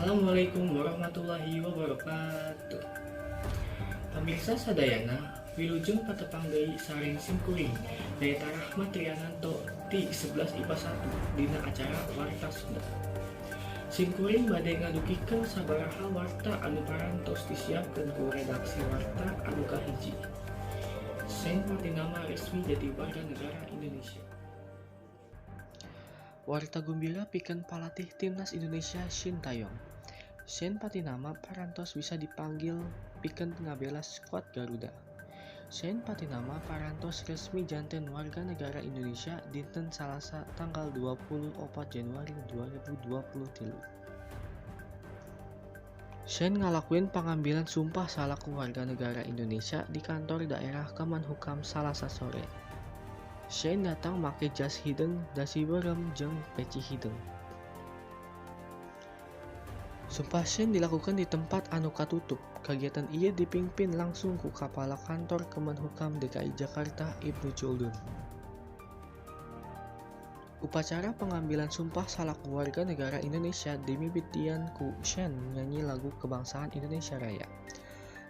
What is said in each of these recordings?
Assalamualaikum warahmatullahi wabarakatuh. Pamirsa sadayana, wilujeng patepang deui sareng simkuring nyaeta Rahmat Triananto ti 11 IPA 1 dina acara Warta Sunda. Simkuring bade ngadugikeun sabaraha warta anu parantos disiapkeun ku redaksi Warta anu kahiji. Shayne Pattynama resmi jadi warga negara Indonesia. Warta gumbira pikeun palatih Timnas Indonesia Shin Tae-yong. Shayne Pattynama parantos bisa dipanggil pikeun ngabela skuad Garuda. Shayne Pattynama parantos resmi janten warga negara Indonesia dinten Salasa tanggal 24 Januari 2023. Shayne ngalakuin pangambilan sumpah salaku warga negara Indonesia di kantor daerah Kemenhukam Salasa sore. Shayne datang make jas hideung, dasi beureum jeung peci hideung. Sumpah Shayne dilakukan di tempat anu katutup. Kagiatan ieu dipingpin langsung ku Kapala Kantor Kemenhukam DKI Jakarta Ibnu Chuldun. Upacara pengambilan sumpah salaku warga negara Indonesia dimimitian ku Shayne nyanyi lagu kebangsaan Indonesia Raya.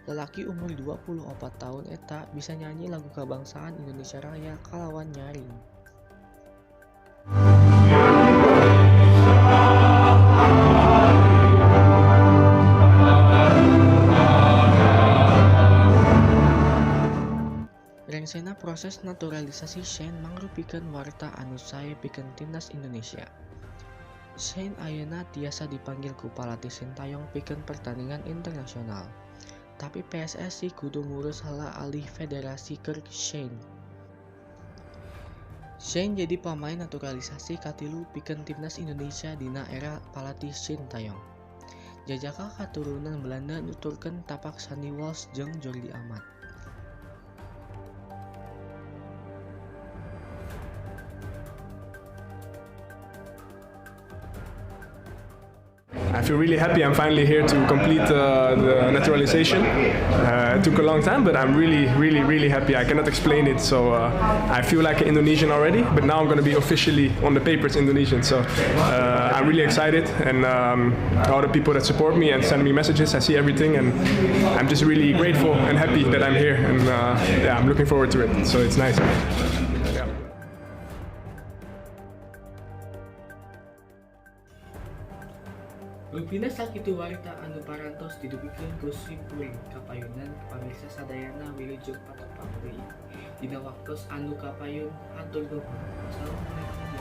Lelaki umur 24 tahun eta bisa nyanyi lagu kebangsaan Indonesia Raya kalawan nyaring. Rengsena proses naturalisasi Shayne mangrupikeun warta anu sae pikeun Timnas Indonesia. Shayne ayeuna tiasa dipanggil ku palatih Shin Tae-yong pikeun pertandingan internasional. Tapi PSSI kudu ngurus heula alih federasi keur Shayne. Shayne jadi pamain naturalisasi katilu pikeun Timnas Indonesia dina era palatih Shin Tae-yong. Jajaka katurunan Belanda nuturkeun tapak Sandy Walsh jeung Jordi Amat. I feel really happy I'm finally here to complete the naturalization. It took a long time, but I'm really, really, really happy. I cannot explain it, so I feel like an Indonesian already, but now I'm going to be officially on the papers Indonesian. So I'm really excited, and all the people that support me and send me messages, I see everything, and I'm just really grateful and happy that I'm here, and yeah, I'm looking forward to it, so it's nice. Yeah. Rupina sakitu warta anu parantos didugikeun ku simkuring kapayunan pamirsa sadayana wilujeng patepang deui dina waktos anu kapayun, hatur nuhun. Wassalamualaikum.